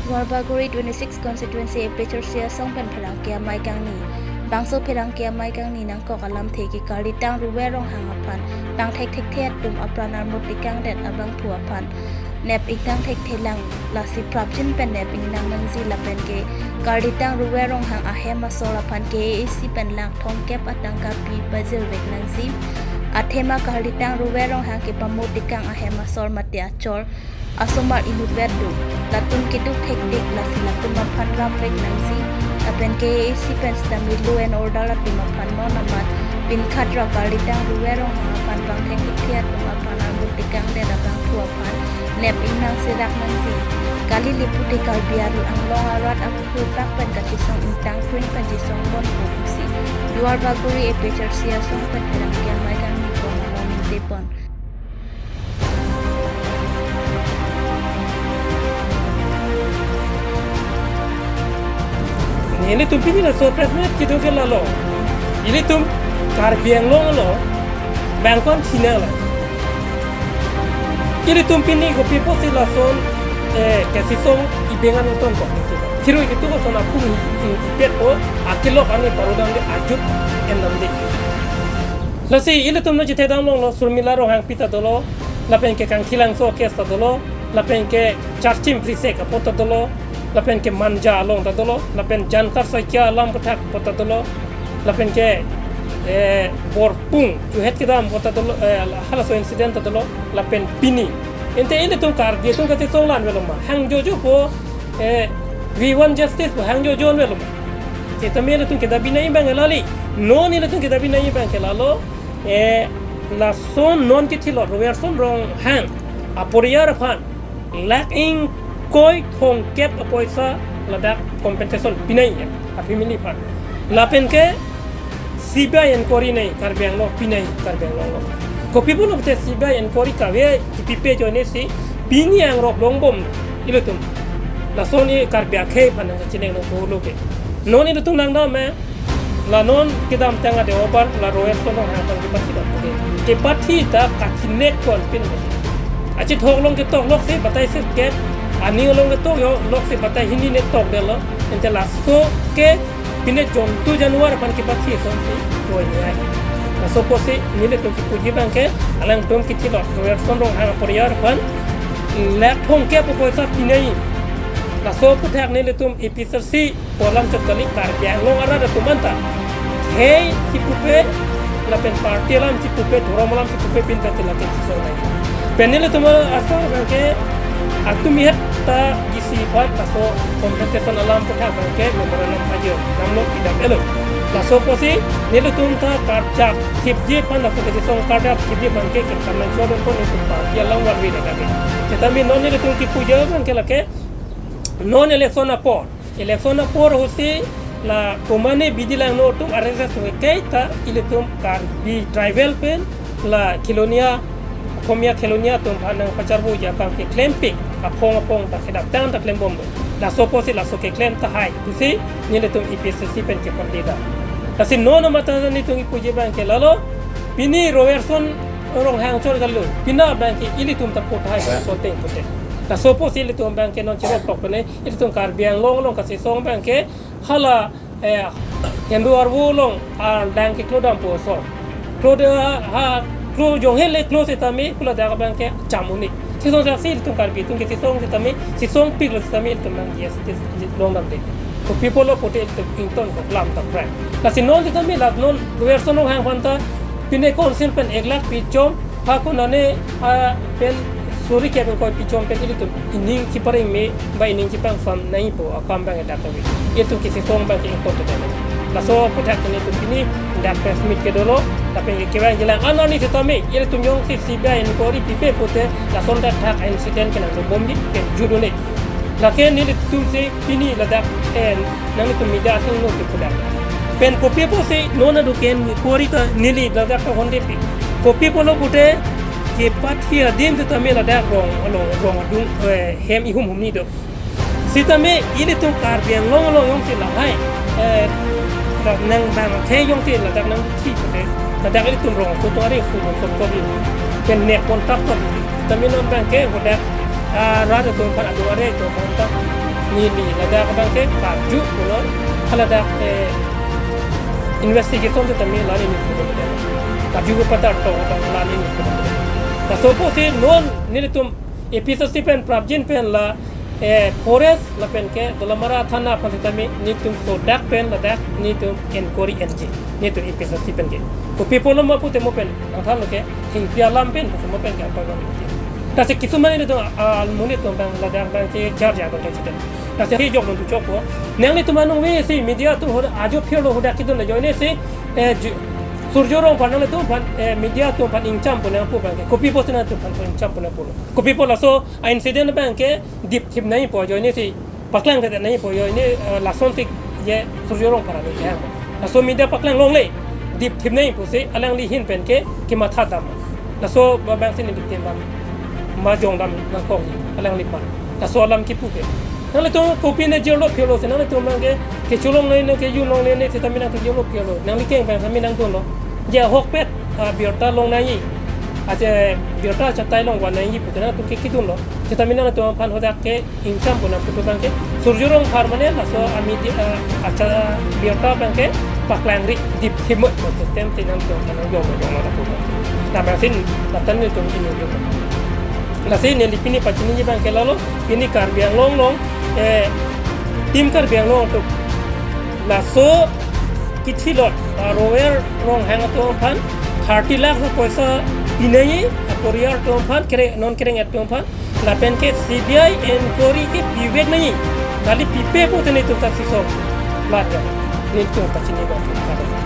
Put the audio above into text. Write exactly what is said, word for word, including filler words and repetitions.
Duarbagori twenty-six constituency A P H L C asong pen pherangke amei kangni. Bangso pherangke amei kangni nangkok alamthe ke Karlitang Ruwer Ronghang aphan pangthek thekthe atum apran armut tekangdet abangphu aphan nep ingtang thekthe lang, lasi prapjin pen nep ingnang nangji lapen ke Karlitang Ruwer Ronghang ahem asor aphan K A A C pen lakh thomkep atangka pi pajirvek nangji. Athema Karlitang Ruwer Ronghang kepamut tekang ahem asor mate achor asomar inutvet do, latum keduk thektik, lasi latum aphan rapvek nangji. Lapen K A A C pen sitame law and order atum aphan non amat pinkhat ra Karlitang Ruwer Ronghang aphan pangthek thekthe atum apran armut tekangdet abangphu aphan nep ingnang serak nangji. Kali le pute Karbi arat Anglong arat aputhak pen kachisong ingtang kring pen chisong ponpo pusi Duarbagori A P H L C asong pen pherangke amei kangni pon along ningje pon. Nelitum pini laso press meet kedo ke lalo. Ilitum Karbi Anglong along bangkon China la. Ilitum pini kopi pusi lason, eh, kachisong ibengan uton kok. Thiru itu ko sona pung ipet po akilok ani parudang de ajut endam de. Lasi ilitum non chethekdam longlo, Surmila Ronghangpi ta dolo, lapen ke Kangthilangso case ta dolo, lapen ke Charchim Prisek apot ta dolo, lapen ke Manja along ta dolo, lapen Jankar Saikia alam kethak apot ta dolo, lapen ke, eh, Borpung chuhet kedam apot ta dolo, eh, halaso incident ta dolo, lapen pini. Ante ilitum Karbi atum kachisong la-an avelo ma, hang jojo po, eh, we want justice po, hang jojo avelo ma. Sitame ilitum kedabi nangji abang lali. Non ilitum kedabi nangji abang ke lalo, eh, lason non kethilot Robertson Ronghang aporiyar aphan lakh ingkoi thomkep apoisa ladak compensation pinangji a family aphan. Lapen ke C B I inquiry nangji Karbi Anglong, pinangji Karbi Anglong along. Kopi pulo pute C B I inquiry kave kipipe ajoine si pini angrop longbom ilitum. Lason e Karbi akhei aphan nangkachinek nangkoklo ke. Non ilitum langdam me, la non kedamtang adeobar la Robertson Ronghang aphan kepathi dam ke. Kepathi ta kachinek konpin. Achethok along ketok lok si batai sirkep, aning along ketok yo lok si batai hini ne tokdetlo. Ante laso ke pine jontu januar aphan kepathi asonsi koinai. Laso pusi nelitum kipuji abang ke alangtum kethilot Robertson Ronghang aporiyar aphan lakh thomkep apoisa pinangji. Laso aphuthak nelitum A P H L C pu alam chot kali, Karbi Anglong arat atum anta khei chipupe lapen party alam chipupe, dhorom alam chipupe pin ta tilake chisong nangji. Pen nelitum asar abang ke atum ihet ta D C aphan laso compensation alam aphuthak abang ke memorandum ajir namlo pidam elo. Laso pusi nelitum ta karjap thipji aphan, laso kachisong karjap thipji aphan ke kekam nangchot pon nelitum party alam warvi lake. Sitame non nelitum kipuji abang ke lake non election apor, election apor ahutsi la komane bidi langno atum R S S atum ke ta ilitum Karbi tribal pen la Khilonia, Khomia Khilonia atum aphan nangpacharboji akam ke klempik, aphong aphong ta kedamtang ta klembom do. Laso pusi laso keklem tahai pusi nelitum A P H L C pen kepon dida. Lasi non amat ta nelitum kipuji abang ke lalo, pini Robertson Ronghang chor kalo, pina abang ke ilitum ta put hai so teng pute. Laso pusi ilitum abang ke non chirok tok pene, ilitum Karbi Anglong along kachisong abang ke hala, eh, Hindu Arvo along arlang keklo dampo ason. Klo de ha, klo jong hele klo sitame kula dak abang ke cham un-e. Chisong jaksi ilitum Karbi atum kachisong sitame, chisongpiklo sitame ilitum nang G S T long damde. Kopi pulo pute ilitum ingtonkok lam ta pran. Lasi non sitame la non Robertson Ronghang aphan ta pine council pen ek lakh pichom, ha konane ha pen suri kep ingkoi pichom pen ilitum ining chipareng me ba ining chipangsam nangpo akam abang dak kave. Itum kachisong abang ke ington te dame. Laso aphuthak nelitum pini dak press meet kedolo, lapen ke kevang jilang anani sitame ilitum jongsi C B I inquiry pipe pute lason dak thak incident ke nangbomji pen jut un-e. Lake nelitum si pini ladak en nanglitum media asing no ke pudak. Pen kopi pusi non adu ke inquiry ta neli ladak ta honde pi. Kopi pulo pute kepathi adim sitame ladak rong along rong adung, eh, hem ihum humni do. Sitame ilitum Karbi Anglong along jongsi lahai, eh, la nang bang akhei jongsi ladak nangthi pute, ladak ilitum rong kutu are fu sop sop i. Pen nek kontak to. Sitame non abang ke ladak, ah, rat atum aphan adung are atum aphan ta Ili ladak abang ke karju punon, haladak, eh, investigation setame la neli punon. Karju ke patar to abang la neli punon. Laso apotsi non nelitum A P S S C pen prapjin pen la, eh, forest lapen ke Dolamara thana aphan setame nelitum sodak pen ladak nelitum inquiry enji. Nelitum A P S S C pen ke. Kopi apotlo ma pute mo pen, nangthanlo ke, hingpi alam pen, mo pen ke apa bang. Lasi kisuman nelitum, ah, almuni atum abang, ladak abang ke jar jar abang ke cheten. Lasi hijok nontu chokpo. Nanglitum anong ve si media atum hoda ajo phirlo hoda kidun ajoine si, eh, ju-, Surjya Rongphar nanglitum aphan, eh, media atum aphan ingcham pu nangpu abang ke. Kopi apotsi nangtum aphan ingcham pu nangpulo. Kopi apot laso a incident abang ke dipthip nangjipo ajoine si. Paklang kete nangjipo ajoine, eh, lason tik je Surjya Rongphar aning ke. Laso media paklang longle. Dipthip nangji pusi alangli ahin pen ke kematha dam. Laso abang si neli dipthip dam. Ma jong dam nangkok ji alangliphan. Laso alam kipu ke. Nanglitum kopi ne jirlo phirlo si nanglitum abang ke kecholong nangji ne kejun longle ne setame nangtum jirlo phirlo. Nangli keng abang setame nangdunlo. Je ahokpet, ah, birta long nangji. Ache birta achatai long van nangji pu ke nangtum ke kidunlo. Setame nangtum aphan hodak ke ingcham pu nangputu abang ke Surjya Rongphar mane laso a media, ah, acha birta abang ke paklangri dipthip mo system si nangtum aphan jong jong lo pu. Lapen si lata nelitum ini tu. Lasi neli pini pachiniji abang ke lalo, pini Karbi Anglong along, eh, Team Karbi Anglong atum laso kithilot, ah, Roel Ronghang atum aphan thirty lakh poisa pi nangji, ah, Korea atum aphan, kere, non kereng atum aphan, lapen ke C B I inquiry ke pivek nangji, kali pipe pute nelitum ta siso. Lat ya, nelitum pachini abang.